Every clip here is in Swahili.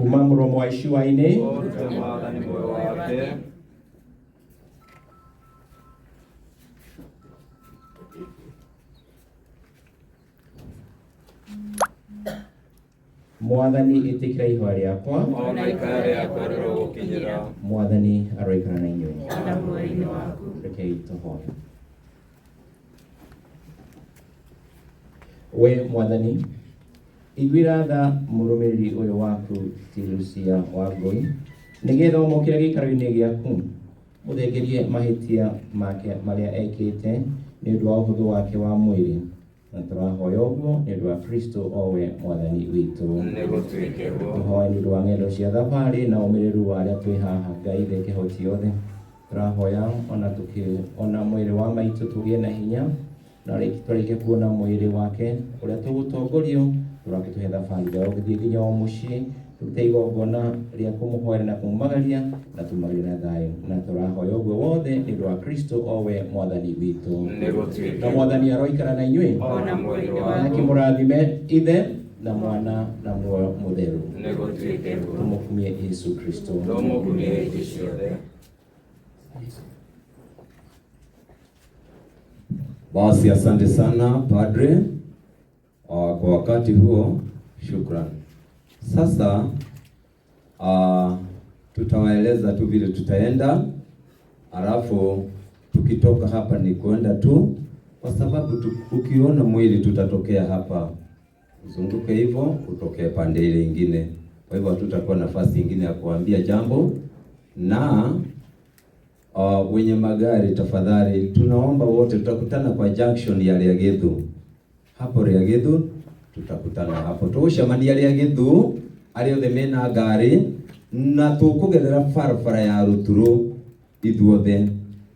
Kuma mũromo wa icua-inĩ. Ũrute Mwathani muoyo wake. Mwathani, ĩtĩkĩra ihoya rĩakwa. Ona ikaya rĩakwa rĩrogũkinyĩra. Mwathani aroikara na inyuĩ. Na muoyo-inĩ waku. Rekei tũhoe. We Mwathani, iguĩra tha mũrũmĩrĩri ũyũ waku ti Lucia Wangũi, nĩgetha ũmũkĩre gĩikaro-inĩ gĩaku, mũthengerie mahĩtia make marĩa ekĩte nĩ ũndũ wa ũhũthũ wake wa mwĩrĩ, na tũrahoya ũguo nĩ ũndũ wa Kristo o we Mwathani witũ. Nĩgũtuĩke guo. Tũhoe nĩ ũndũ wa ng'endo cia thabarĩ na ũmĩrĩru wa arĩa twĩ haha. Ngai ithe kĩhoti yothe, tũrahoya ona tũkĩona mwĩrĩ wa maitũ tũgĩe na hinya, na twarĩkia kuona mwĩrĩ wake ũrĩa tũgũtongorio, tũrakĩtũhe thabarĩ ya gũthiĩ nginya o mũciĩ, tũrute igongona rĩa kũmũhoera na kũmumagaria, na tumagarie na thayũ, na tũrahoya ũguo wothe nĩ ũndũ wa Kristo o we Mwathani witũ. Nĩgũtuĩke Na Mwathani aroikara na inyuĩ. Ona muoyo Na waku. akĩmũrathime Ithe na Mwana na Muoyo Mũtheru. Nĩgũtuĩke guo. Tũmũkumie Yesu Kristo. Tũmũkumie hĩndĩ ciothe. Basi asante sana padre, kwa wakati huo, shukran. Sasa tutawaeleza tu vile tutaenda, alafu tukitoka hapa ni kuenda tu, kwa sababu ukiona mwili tutatokea hapa, uzunguke hivyo utokee pande ile ingine. Kwa hivyo hatutakuwa nafasi ingine ya kuambia jambo. Na wenye magari tafadhali, tunaomba wote tutakutana kwa junction ya Riagithu. Hapo Riagithu tutakutana hapo, tũgũcemania Riagithu arĩa othe mena ngari, na tũkũgerera barabara ya Ruturu ithuothe.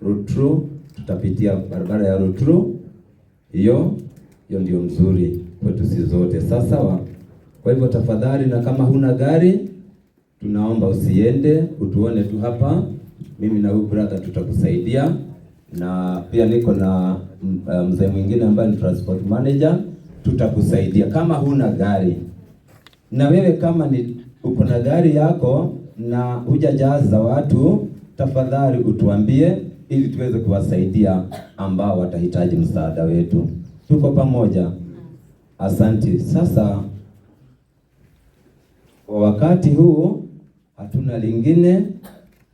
Ruturu tutapitia barabara ya Ruturu, hiyo hiyo ndio mzuri kwetu sisi zote, sawa sawa. Kwa hivyo tafadhali, na kama huna gari tunaomba usiende, utuone tu hapa, mimi na huyu brother tutakusaidia. Na pia niko na mzee mwingine ambaye ni transport manager, tutakusaidia kama huna gari. Na wewe kama ni uko na gari yako na hujajaza watu, tafadhali utuambie ili tuweze kuwasaidia ambao watahitaji msaada wetu. Tuko pamoja. Asante. Sasa kwa wakati huu hatuna lingine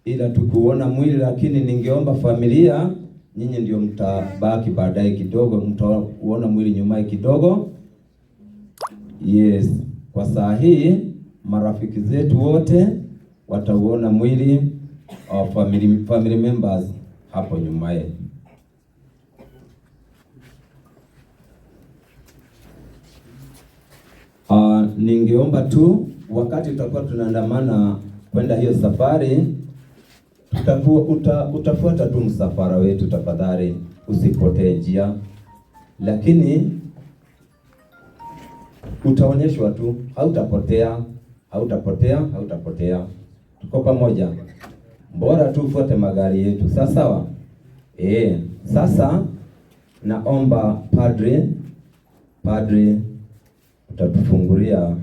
ila tukuona mwili, lakini ningeomba familia, nyinyi ndio mtabaki baadaye kidogo, mtauona mwili nyumaye kidogo. Yes, kwa saa hii marafiki zetu wote watauona mwili, our family members hapo nyumaye. Ningeomba tu wakati tutakuwa tunaandamana kwenda hiyo safari, utafuata tu msafara wetu tafadhali, usipotee njia, lakini utaonyeshwa tu, hautapotea, hautapotea, hautapotea. Tuko pamoja, bora tu ufuate magari yetu, sawa sawa? Sasa naomba padre utatufungulia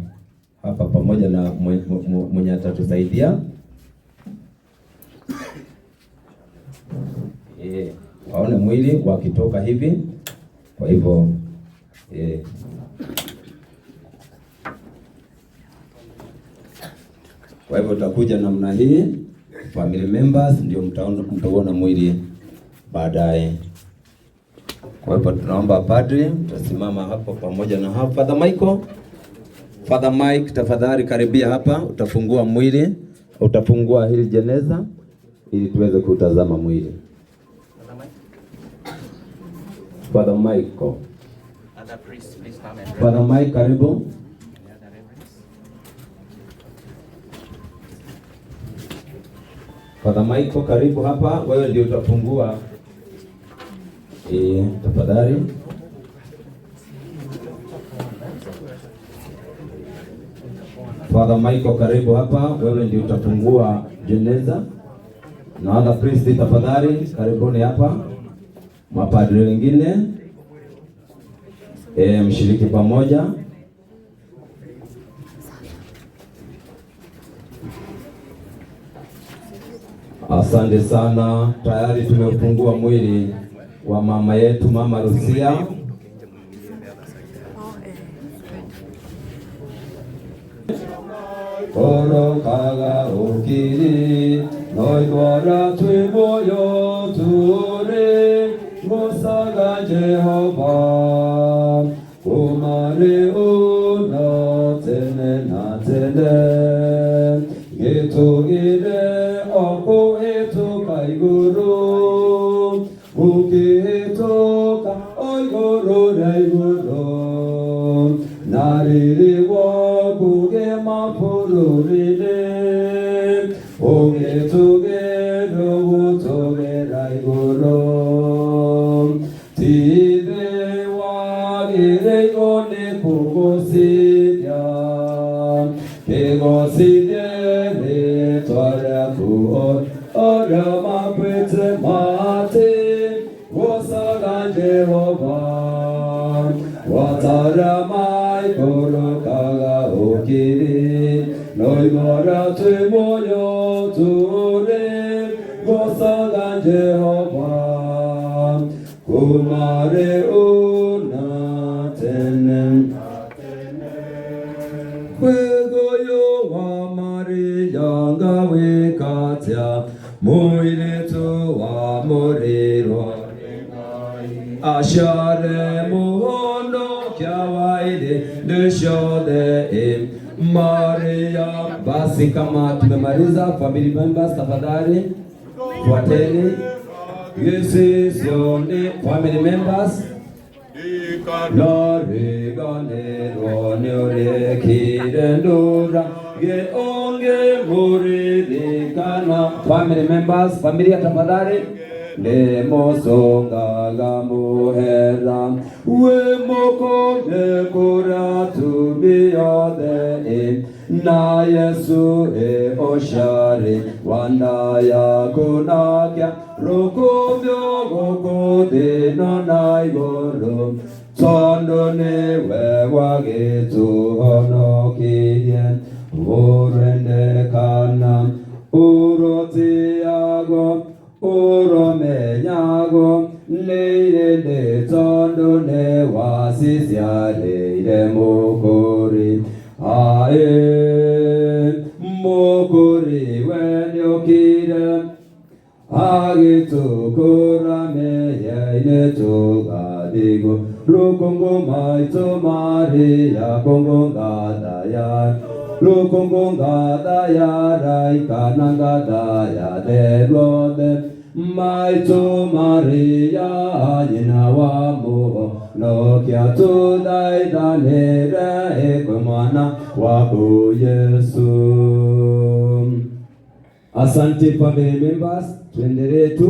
hapa pamoja na mwenye atatusaidia. Waone mwili wakitoka hivi. Kwa hivyo kwa hivyo utakuja namna hii, family members ndio mtaona mwili baadaye. Kwa hivyo tunaomba padre, tutasimama hapo pamoja na hapa Father Michael. Father Mike, tafadhali karibia hapa, utafungua mwili, utafungua hili jeneza ili tuweze kutazama mwili. Father Michael. Other priests, please come and Father Mike, karibu. And other reverends. Father Michael, karibu hapa, wewe ndio utafungua. Tafadhali. Father Michael, karibu hapa, wewe ndio utafungua jeneza. Na other priest tafadhali, karibuni hapa. Mapadri wengine, mshiriki pamoja. Asante sana. Tayari tumefungua mwili wa mama yetu, Mama Rusia. Orokaga ukiri noigwara twi muoyo turi gocaga Jehova kuma riu na tene na tene gĩtũgĩre o kũhĩtũka igũrũ ũkĩhĩtũka o igũrũ rĩa igũrũ na rĩrĩ waku mabũrũri-inĩ ũgĩtũgĩra gũtũgĩra igũrũ ti ithe wagĩrĩirwo nĩ kũgũcithia kĩgocithie rĩtwa rĩaku ũrĩa makwĩte matĩ gocaga Jehova watara maikũrũkaga ũkiri noigora twĩ muoyo tũrĩ gocaga Jehova kuma rĩu na tene. Kwĩgũyũ wa Maria ngawĩkatia mũirĩtu wa mũrĩrwo aciare mũhonokia wa irĩndĩ ciothe Maria. Basi kama tumemaliza, family members tafadhali fuateni gĩcicio nĩ family members Nariganĩrwo nĩ ũrĩkire ndũra gĩũngĩ mũririkana. Family members, familia tafadhali nĩmũcũngaga mũhera wĩ mũkũnje kũrĩa atumia othe na Yesu ĩ ũciarĩ wa nda yaku nakĩa rũkũmbio gũkũ thĩ ĩno na igũrũ tondũ nĩwe wagĩtũhonokirie ũrendekana ũrotiago ũromenyagwo nĩ irĩndĩ tondũ nĩ waciciarĩire mũkũri aĩ mũkũri we nĩokire agĩtũkũra mehia-inĩ tũgathigo rũkũngũ maitũ Maria kũngũ ngatha ya rũkũngũ ngatha ya raika na ngatha ya therothe maitũ Maria nyina wa mũhonokia tũthaithanĩre kwĩ mwana waku Yesu. Asante family members, tuendelee tu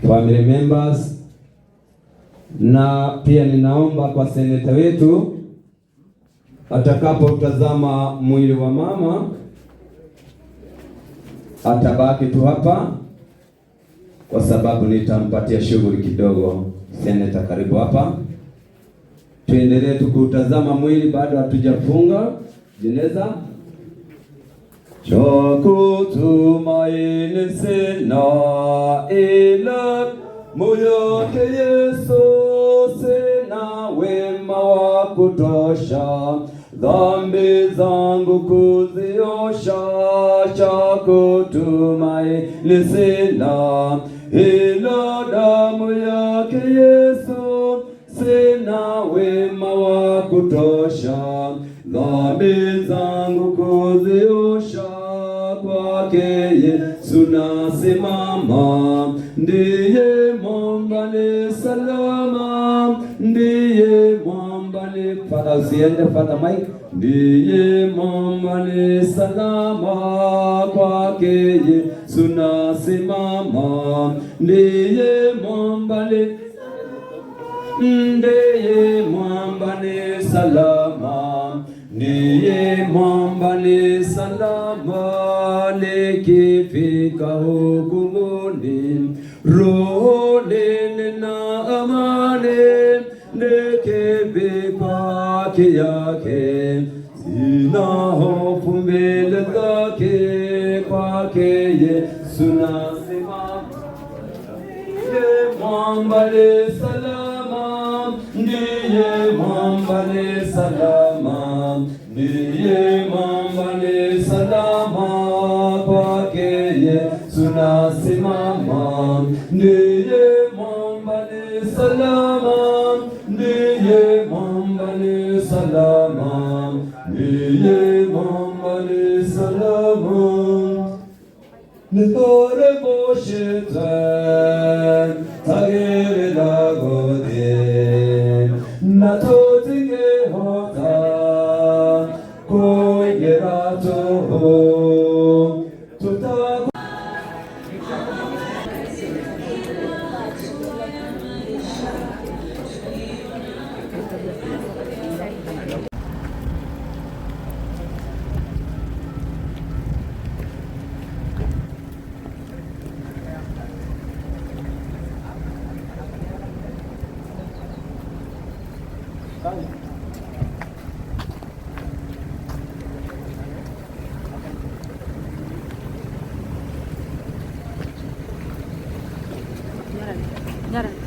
family members, na pia ninaomba kwa seneta wetu atakapotazama mwili wa mama atabaki tu hapa, kwa sababu nitampatia shughuli kidogo. Seneta, karibu hapa, tuendelee tu kutazama mwili, bado hatujafunga jeneza. Cha kutumaini sina ila moyo wake Yesu, sina wema wa kutosha dhambi zangu kuziosha. Cha kutumaini sina ila damu yake Yesu, sina wema wa kutosha dhambi zangu kuziosha. Kwake Yesu nasimama, ndiye mwamba ni salama, ndiye mwamba ni Father, usiende Father Mike, ndiye mwamba ni salama, kwake Yesu nasimama, ndiye mwamba ni ndiye mwamba ni salama, ndiye mwamba ni salama, nikifika hukumuni rohoni nina amani, nikivikwa haki yake sina hofu mbele zake, kwake Mwamba ni salama, ndiye mwamba ni salama, ndiye mwamba ni salama, kwake Yesu nasimama, ndiye mwamba ni salama, ndiye mwamba ni salama, ndiye mwamba ni salama. Nitore boshete tagere lagode natotike hota koigera toho tuta. Nyara.